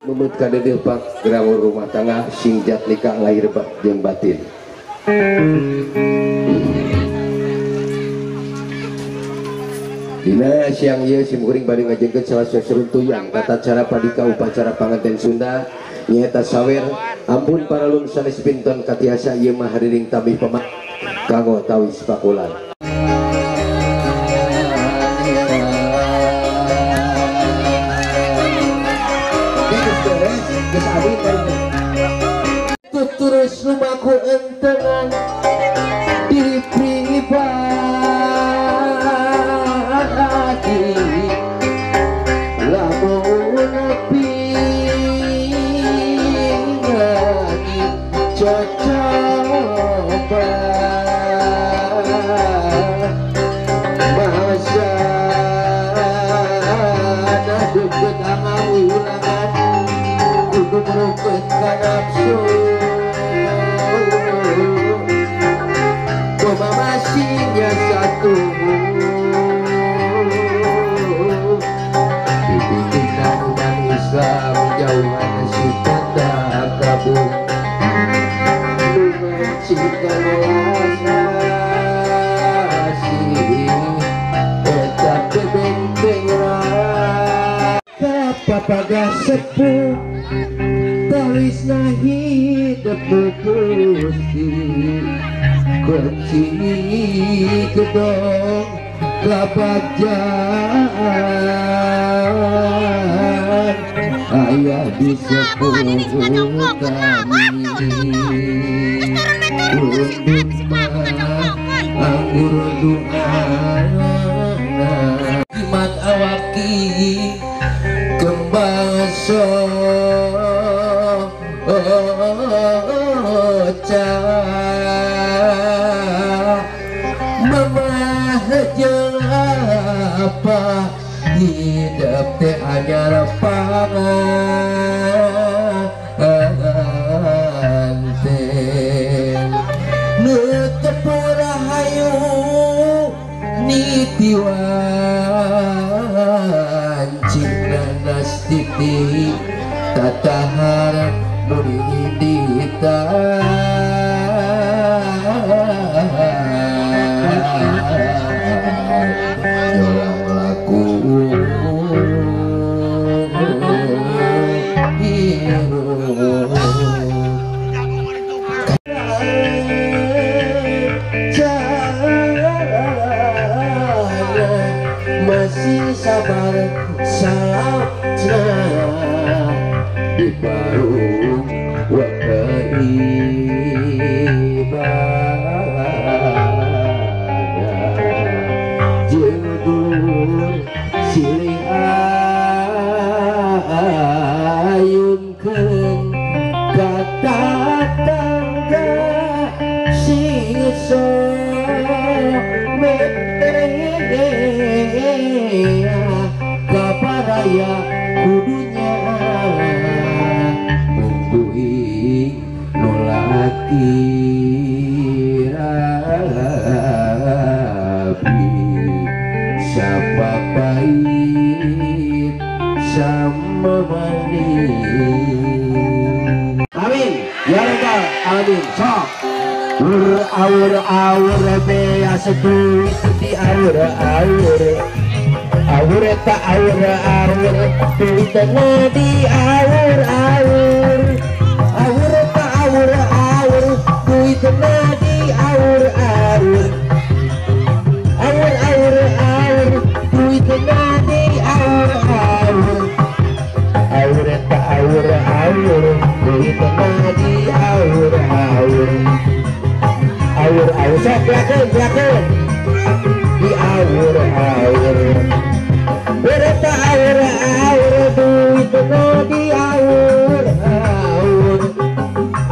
Memut kadedeh pak gerawur rumah tangga sing jatnika lahir jeung batin. Dina siang ieu simkuring bade ngajengkeun salah saseruntuyan tata cara padika upacara panganten Sunda nyaeta sawer ampun paralun sanes pinten katiasa ieu mah hariring tabih pemak kanggo tawis pakulan. Terus lumaku entengan diri pribadi lamun nepi lagi cocoba masa deket ulangan kudu meruket ka nafsu koma masihnya satu dibikin umat Islam jauhan sifat takabur cinta asih tetap benteng kapapaga sepuh tawisna hidup pusti kecil gedong kabagjaan ayah di sepuh kami anggur doa iman awaki kembang soca mamah jeung apa hidup teh anyar panganten nu teu rahayu nitiwan cinta nastiti tatahar muridita jolang laku hirup masih sabar salamna di parung waktu ibadah jeung dulur silih ayunkeun ka tatangga sing kaparaya kudunya mungguing nu laki rapi sapapait sama mani. Amin ya rabbal alamin. Sok awur awur bea seduit di awur awur awur ta awur awur duitna di awur awur awur ta awur awur duitna di awur awur awur awur awur duitna di awur awur awur ta awur awur duitna di awur awur awur awur sok lakeun lakeun di awur awur bereta awur awur duitna di awur awur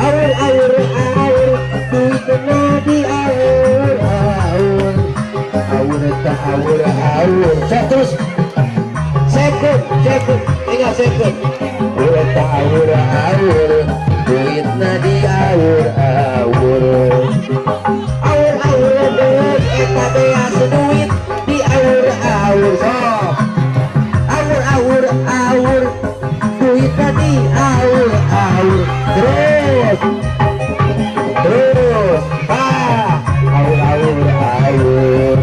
awur awur awur duitna di awur awur awur ta awur awur sok terus sekut sekut tinggal sekut bereta awur awur duitna di awur awur awur awur duit eta beas duit di awur awur sok awur awur awur duit di Di awur-awur terus terus ah awur-awur awur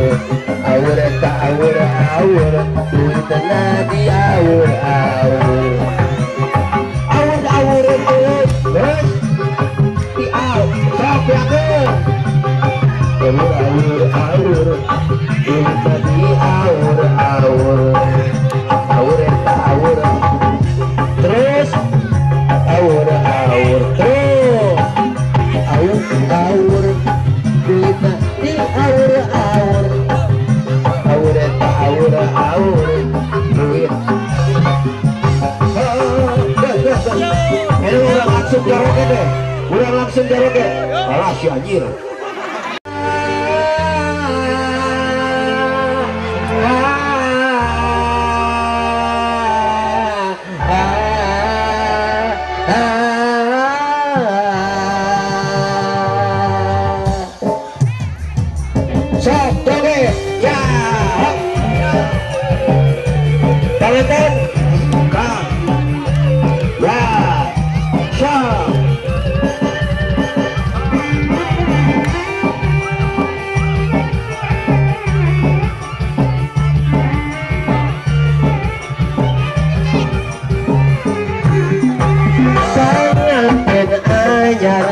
awur eta awur-awur duitna di awur-awur awur-awur terus terus di awur sok yakeun awur awur duitna di awur-awur awur eta awur terus awur awur terus awur awur duitna di awur awur awur eta awur awur duit. Ini urang langsung jaroke deh, urang langsung jaroke. Alah si anjir. Sok joget ya. Panganten kang ya sok. Panganten anyar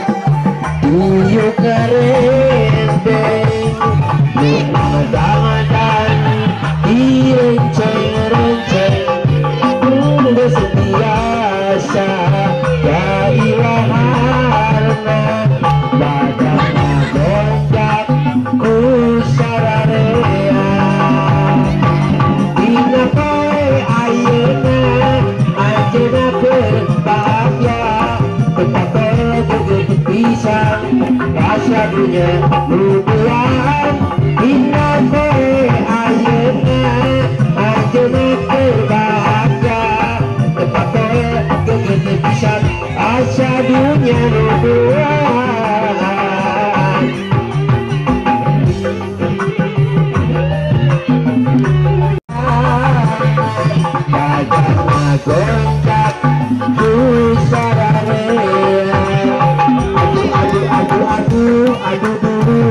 diuk ngarendeng dangan direnceng-renceng geus biasa jailaharna badana gonjak ku sararea dina poe ayeuna anjeunna berbahagia tetapi geus pisang rasa dunya lubuan dina poe ayeuna anjeunna berbahagia tetapi geus pisan asa dunya lubuan. Badana gonjak ku sararea aduh aduh aduh aduh aduh dulu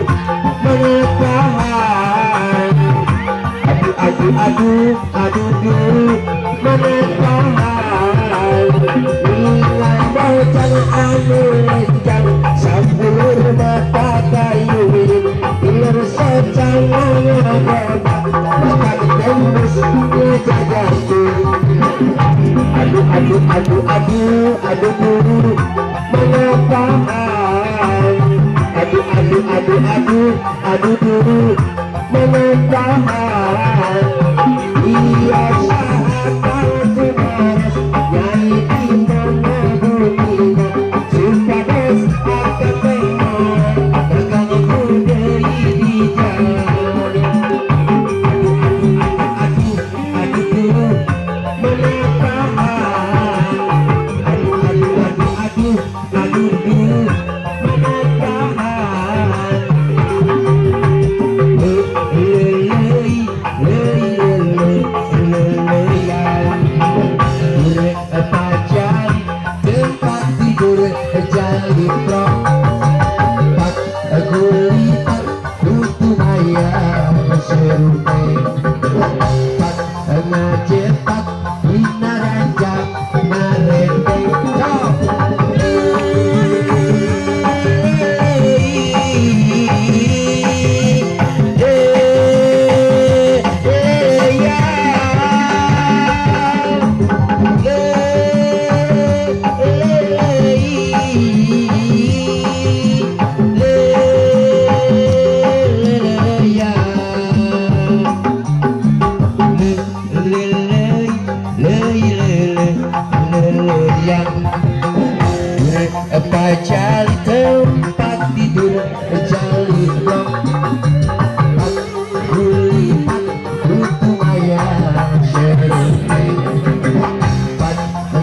menetahan aduh aduh aduh aduh dulu menetahan nilai bocah anu lenjang sampulur mata kayuin iler socang ngabebak makan tembus ngejagaku aduh aduh aduh aduh aduh dulu menetahan aduh aduh aduh aduh aduh dulu menetahan iya saat kumaras nyai di mana bukina supados akan memang dagang deui di jalan aduh aduh aduh aduh dulu menetahan aduh aduh aduh aduh aduh dulu menetahan tempat tidur jaliprok pak gulipat kutu ayam serupe pak ngajepak dina ranjang ngarenteng sok. Pacali tempat tidur jaliprok pak gulipat kutu ayam serupe pak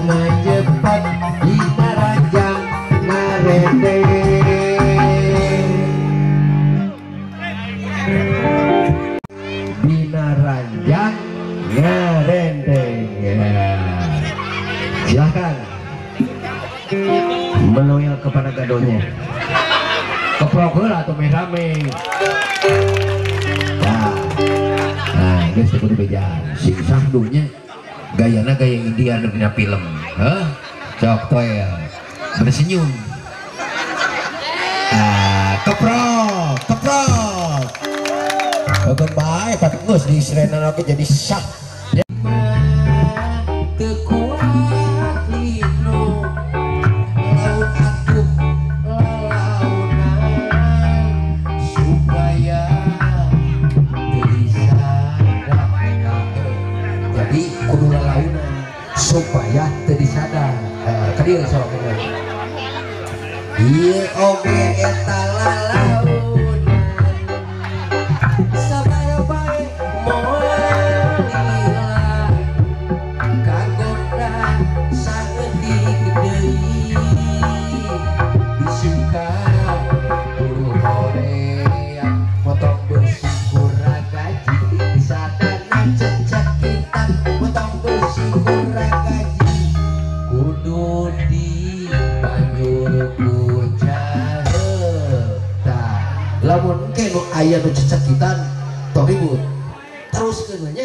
ngajepak dina ranjang ngarendeng dina ranjang ngarendeng. Silakan. Meloyal kepada gadonya. Keprok heula atuh meh rame. Nah, geus teu kudu bejaan. Sing sahdunya gayana gaya India nu dina film. Heuh. Sok toel. Bersenyum. Ah, keprok, keprok. Oke bae patung geus di sirena oge jadi sah. Supaya teu disadar. Kadieu sok ieu oge eta lalaunan sabar bae moal lila kagoda saeutik deui disuka buru hoream potong besi kurang gaji disadana cecekitan potong besi kurang gaji kudu dibanjur ku jahe. Tah lamun engke nu aya nu cecekitan tong ribut terus keun nya.